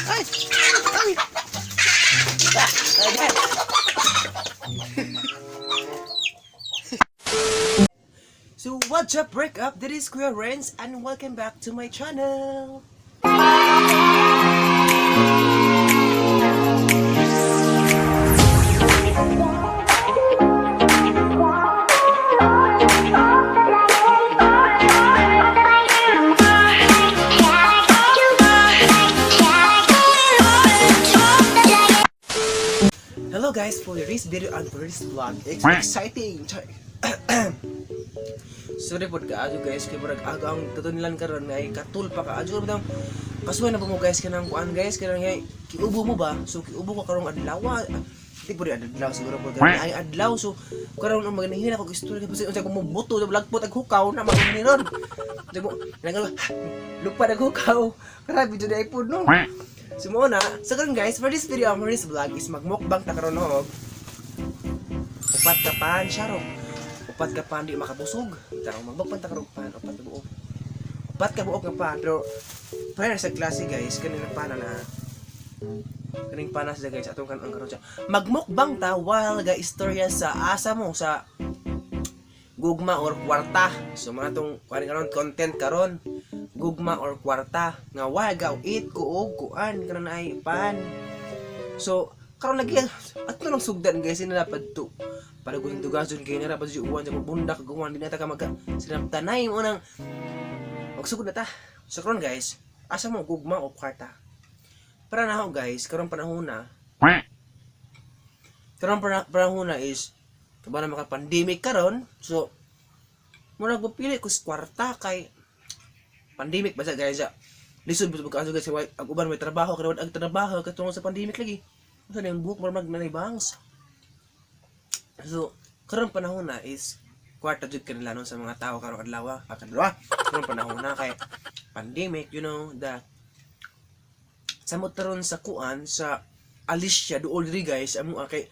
Ay! Ay! Ah, ay, So what's up, break up? This is Kuya Renz and welcome back to my channel. Hello guys, for this video and for this vlog, it's exciting. Char. Sorry po kaayo guys, kay murag aga ang tutunilan karon ay katul pa kaadyo bitang kasuway na po mo guys kanang kuan guys kanang ay kiubo mo ba? So kiubo ko karong adlaw. Di po rin adlaw siguro po gani ay adlaw, so karon ang maganihina ko istorya kay unsa ko mo buto lagpot ag hukaw na mga ron. Unsa mo nagalo lupad ag hukaw. Grabe jud ay pud no. So mo na, so karon guys, for this video, for this vlog is magmukbang ta karon og upat ka pan, charot. Upat ka pan di makabusog. Tao magmukbang ta karon pan, upat ka buok. Upat ka buok nga pan, pero prayer sa klase guys, kaning pana na kaning pana siya guys, atong kanon karon siya. Magmukbang ta while ga istorya sa asa mo sa gugma or kwarta. So mga tong kuan karon, content karon gugma or kwarta nga while ga eat ko og kuan karon ay pan. So karon lagi at nang sugdan guys sinalapad to. Para kung tugason kay nara pa si uwan sa bundak guwan di na ta ka magka sinaptanay mo nang magsugod na ta. So karon guys, asa mo gugma o kwarta? Para na ako guys, karon panahon na karon panahon na is kaba na maka pandemic karon, so murag pili ko sa kwarta kay pandemic ba sa guys ah. Lisod ba kaso guys way ang uban may trabaho karon, ang trabaho katungod sa pandemic lagi. Unsa na yung buhok murag mag bangs. So karon panahon na is kwarta jud kanila nun sa mga tao karong adlaw, ah, kadlaw. Karon panahon na kay pandemic, you know, the samot taron sa kuan sa Alicia duol diri guys amo ah, kay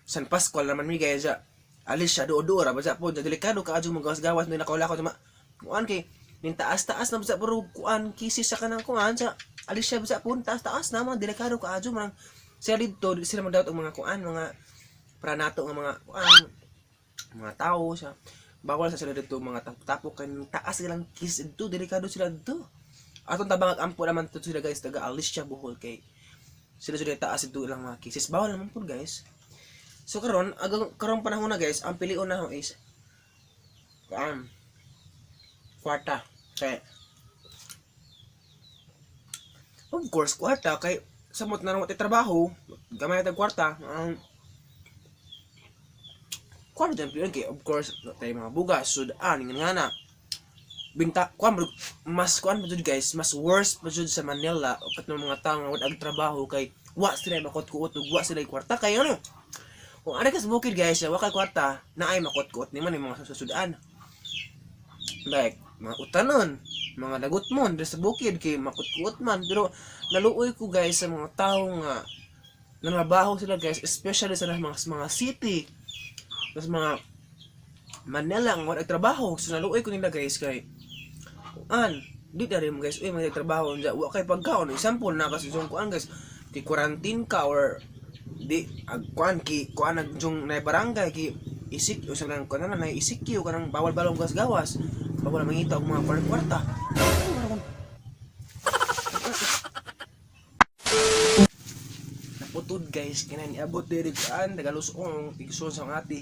San Pascual naman mi guys sa Alicia duol duol ra ba sa po delikado ka adyo magawas-gawas may nakaw-lakaw ma kuan kay nin taas-taas na sa puro kuan kisis sa kanang kuan sa Alicia ba sa po taas-taas na mga delikado ka adyo manang sila didto di sila magdawat og mga kuan mga pranato nga mga kuan mga tao sa bawal sa sila dito mga tapok kay taas silang kiss dito, delikado sila dito. Atong tabang ampo naman to sila guys, taga Alicia Bohol kay sila sila taas dito ilang mga kisses bawal naman po guys. So karon agang karong panahon na guys, ang pilion na is kwarta kay of course kwarta kay samot na naman trabaho gamay na kwarta ang kwarta dyan pilion kay of course tayo mga bugas sudan nga nga na binta kuan mas kuan pa jud guys, mas worse pa jud sa Manila upat ng mga tao nga wala ang trabaho kay wa sila makot-kuot ug wa sila kwarta kay ano kung ari ka sa bukid guys wa kay kwarta na ay makot-kuot ni man yung mga susudan like mga utanon mga lagot mo diri sa bukid kay makot-kuot man. Pero naluoy ko guys sa mga tao nga nanrabaho sila guys, especially sa mga city, sa mga Manila nga wala trabaho. So naluoy ko nila guys kay kuan di na rin mo guys uy mga trabaho unsa wa kay pagkaon. Example na kasi yung kuan guys ki quarantine ka or di ag kuan ki kuan ag yung na barangay ki isik usa lang kuan na ECQ kanang bawal balong gas gawas bawal mangita og mga kwarta. Naputod guys kinay niabot diri kuan tagalusong igsoon sa mga ate.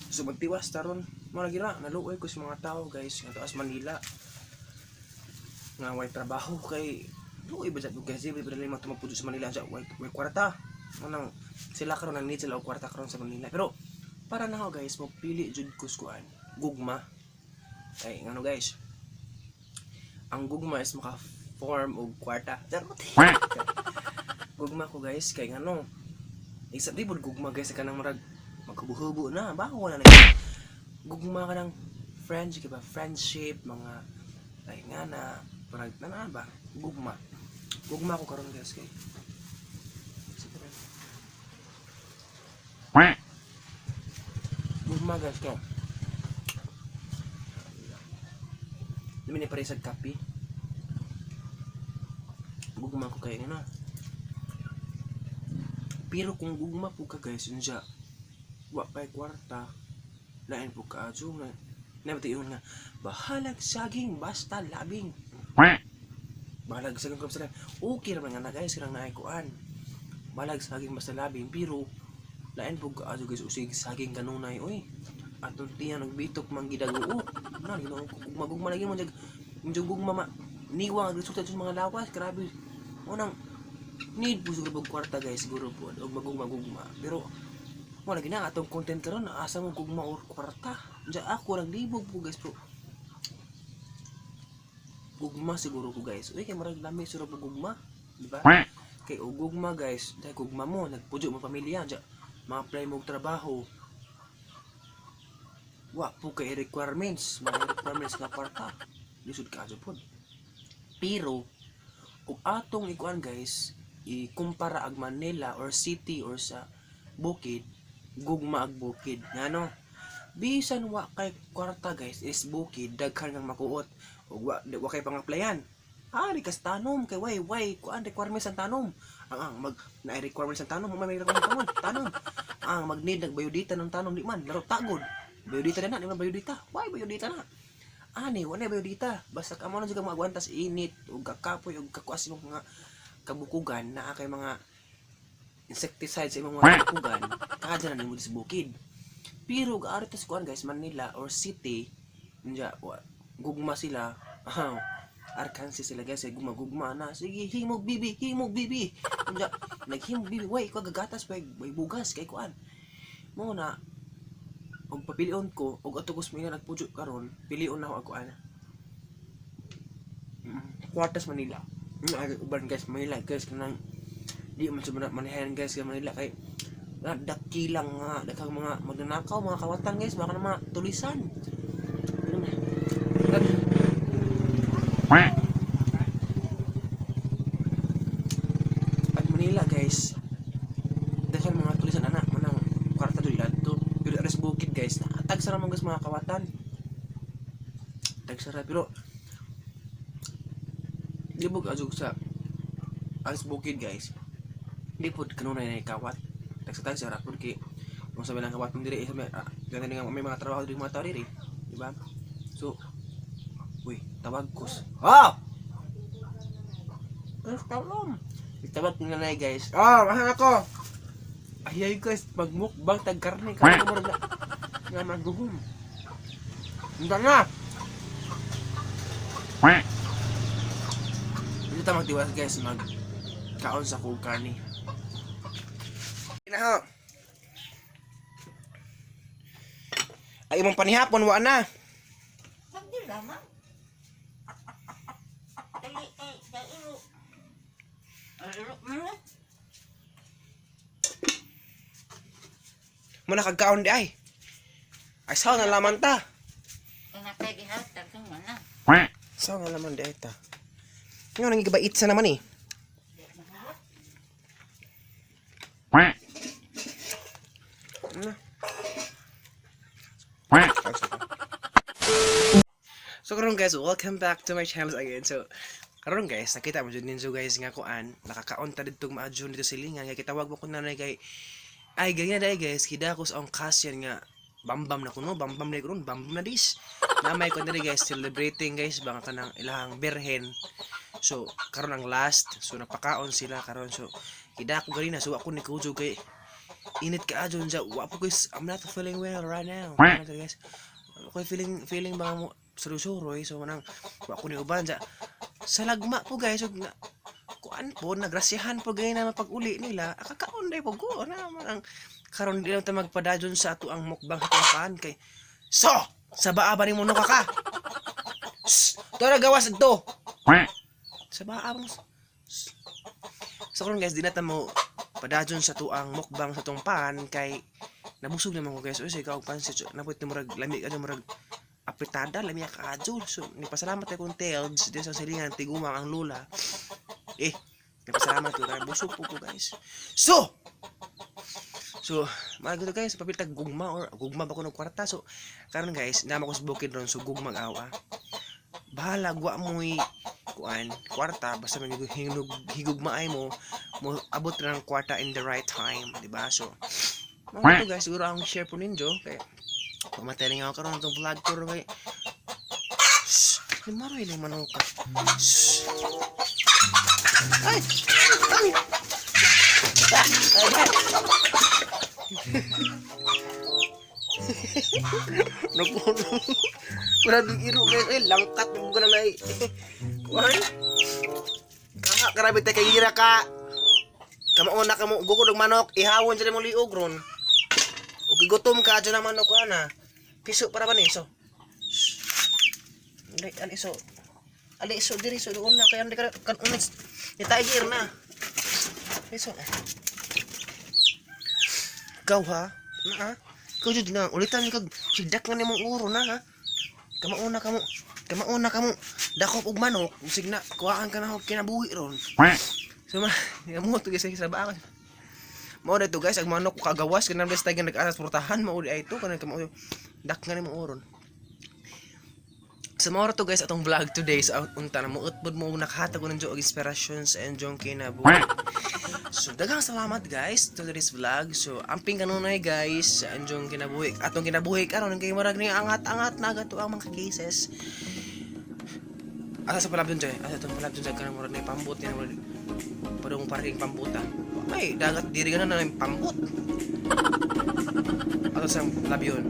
So magtiwas taron mo lagi na naluoy ko sa mga tao guys nga taas Manila nga way trabaho kay luoy ba sa guys di ba dali mga sa Manila sa way, way kwarta anang sila karon nang need sila og kwarta karon sa Manila. Pero para na ako guys mo pili jud ko sa kuan gugma kay ngano guys ang gugma is maka form og kwarta. Charot. Gugma ko guys kay ngano isa di pud gugma guys kanang murag maghubo-hubo na bako wala na gugma ka ng friends ba friendship mga ay nga na parang na, na ba gugma gugma ko karon guys kay gugma guys kay dami ni paresag kape. Gugma ko kay ano. Pero kung gugma po ka guys, unsa wa kay kwarta, lain po ka adyo nga nabati yun nga bahalag saging basta labing. Bahalag saging basta labing. Okay ra man nga na guys, kanang naay kuan. Bahalag saging basta labing, pero lain po ka adyo guys usig saging kanunay oy. Atong tiyan nagbitok man gidaguo. Na Ginoo ko, gugma lagi mo jag medyo gugma ma niwa ang resulta sa mga lawas, grabe. Unang need po siguro og kwarta guys, siguro po og magugma-gugma. Pero wala gina atong content karon, asa mo gugma or kwarta. Diya ako naglibog po guys, pero gugma siguro ko guys. Uy, kay murag lami siguro po gugma, di ba? Kay og gugma guys, dahil gugma mo, nagpuyo mo pamilya, diya ma-apply mo og trabaho. Wa po kay requirements, mga requirements nga kwarta. Lisod ka pod. Pero ug atong ikuan guys, ikumpara ag Manila or city or sa bukid, gugma ag bukid. Ngano? Bisan wa kay kwarta guys is bukid, daghan kang makuot ug wa kay pang-applyan. Ah, di kas tanom kay way way kuan requirements ang tanom. Ang mag na requirements ang tanom, may requirements tanom, tanom. Ang mag-need nagbayodita ng tanom di man, laro tagod. Bayodita na na, di man bayodita. Why bayodita na? Ani, wala bayodita. Basta kamo na jud ka maagwanta sa init ug kakapoy ug kakuas imong mga kabukugan naa kay mga insecticide sa imong mga kabukugan, kada na nimo sa bukid. Pero gaari tas kuan guys, Manila or city, unya gugma sila. Ah, Arkansas sila guys, ay gugma-gugma na. Sige, himog bibi, himog bibi. Unya, naghimog bibi, way ko gagatas way, way bugas kay kuan. Mo na og papilion ko og ato ko sa nagpuyo karon, pilion na ako ako ana. Kwartas Manila. Ay, uban guys, Manila guys kanang di man sa manihayan guys kay Manila kay na dakilang nga daghang mga magnanakaw, mga kawatan guys, baka na mga tulisan. At Manila guys, daghan mga tulisan ana manang kwarta diri adto. Pero aris bukid guys, tagsa ra man guys mga kawatan. Tagsa ra, pero di mo azug sa aris bukid guys. Di pod kanunay na kawat. Tagsa-tagsa ra pod kay kung sabi lang kawat diri sa may ganun nga may mga trabaho diri mga tao diri, di ba? So, uy, tawag ko. Ah! Ano tawag? Tawag ko na guys. Ah, mahal ako. Ay, ay guys, magmukbang tag karne ka mo na nga maguhom. Hindi na. Hindi ta magtiwas guys, mag kaon sa kog karne. Inaho. Ay imong panihapon wa na. Pagdi lamang. Dali kay kay ilo. Ay, ilo man eh. Muna kagkaon di ay. Ay saw na laman ta. Kaya kay gihatag kang mana. Saw na laman di ay ta. Ngayon nangigabait sa naman eh. Ano? So karon guys, welcome back to my channel again. So karon guys, nakita mo jud ninyo guys nga kuan, nakakaon ta didto maadyon dito sa silingan nga kitawag mo ko nanay kay ay ganyan dai guys, kidakos ang kasyan nga bambam na kuno, bambam na kuno, bambam na dis. Namay ko diri guys celebrating guys baka kanang ilahang birhen. So karon ang last, so napakaon sila karon, so kidako ganina, so ako ni kujo kay init ka adyon sa wa po guys, I'm not feeling well right now. Ano guys? Ako feeling feeling baka mo suro-suroy, so manang wa ko ni uban sa lagma po guys, ug na kuan po nagrasyahan po gay na mapag-uli nila, akakaon day po ko na manang karon di lang ta magpadayon sa ato ang mukbang sa kay so sa baa ba nimo no ka ka. Shh, to na gawas adto sa baa mo. So karon guys, di na ta mo padayon sa tuang mukbang sa tungpan kay nabusog naman ko guys. Uy, ikaw pansit napot ni murag lami ka murag apretada lami ka adyo. So nipasalamat akong tails di sa silingan tigumang ang lula. Eh, nipasalamat ko kay busog po ko guys. So mga gusto guys, papiltag gugma or gugma ba ko ng kwarta. So karon guys, nama ko sa bukid ron, so gugmag awa. Bahala gwa mo'y Kuan kwarta, basta man higugmaay mo, mo abot ra ng kwarta in the right time, di ba? So mao to guys, siguro ang share po ninyo kay pamatay nga ako karon itong vlog ko ron kay. Shh! Limaroy lang manok ka. Shh! Ay! Ay! Ah! Ay! Napuno. Grabe iro guys. Ay, langkat mo ka na na eh. Kuhan? Kaka, grabe tayo kay ira ka. Kamauna ka mo, gukod og manok, ihawon sa imong liog ron. Ug gigutom ka adyo ng manok ana. Piso para ba ni so? Ali, ali so. Ali so diri so doon na kay andi ka kan unit ni tiger na. Piso. Ikaw ha? Na ha? Ikaw jud na ulitan kag sigdak nga nimong uro na ha. Kamauna ka mo. Kamauna ka mo. Dakop og manok, usig na kuhaan ka na og kinabuhi ron. So ma, mo to guys sa ba. Mao na to guys, ang manok kagawas kanang bes tayo nag-aras portahan mao di ay to kanang kamao dak nga nimong uron. So mao ra to guys atong vlog today sa unta na muutbod mo nakahatag ko ninyo og inspirasyon sa inyong kinabuhi. So daghang salamat guys to this vlog. So amping kanunay guys sa inyong kinabuhi. Atong kinabuhi karon kay murag ni angat-angat na gato ang mga cases. Asa sa palabyon jay? Asa itong palabyon jay kanang murag ni pambot ni murag padung parking pambuta. Ay, dagat diri ka na yung pambot. Ato sa labyon.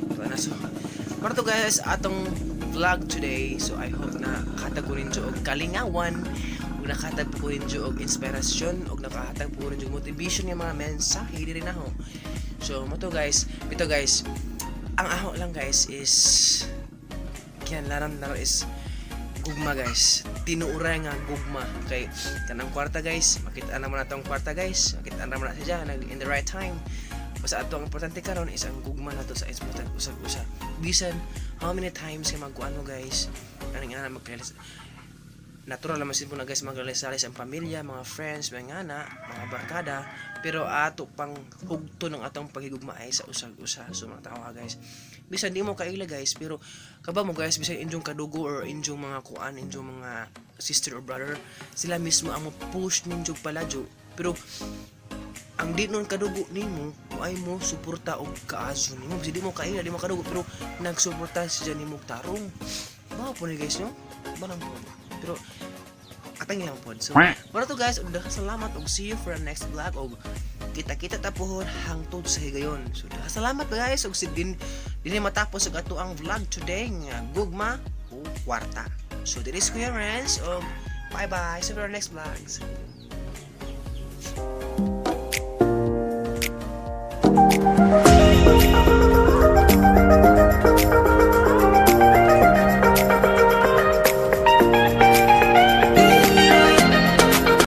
Ito na so. Pero to guys, atong vlog today. So I hope na katag ko ninyo og kalingawan, ug nakahatag po ninyo og inspirasyon, ug nakahatag po ninyo og motivation nga mga mensahe diri na ho. So mo to guys, ito guys, ang aho lang guys is kinahanglan lang is gugma guys. Tinuuray nga gugma kay kanang kwarta guys, makita naman nato ang kwarta guys, makita naman na siya nag in the right time. Basta ato ang importante karon is ang gugma nato sa importante usag usa, bisan how many times kay magkuan mo guys, kaning ana magkalis natural naman po na guys, maglalisalis ang pamilya, mga friends, mga anak, mga barkada, pero ato pang hugto ng atong paghigugma ay sa usag-usa. So mga tao guys, bisan di mo kaila guys, pero kaba mo guys, bisan inyong kadugo or inyong mga kuan, inyong mga sister or brother, sila mismo ang mo push ninyo paladyo. Pero ang di nun kadugo nimo, ay mo suporta og kaaso nimo. Kasi di mo kaila, di mo kadugo, pero nagsuporta siya nimo tarong. Mao po ni guys, no? Manang po. Pero atang lang pod. So, mao to guys, ug daghang salamat ug see you for the next vlog ug kita-kita ta pohon hangtod sa higayon. So, daghang salamat guys ug si din din matapos ug ato ang vlog today nga gugma o kwarta. So, this is Kuya Renz ug bye-bye. See you for our next vlogs.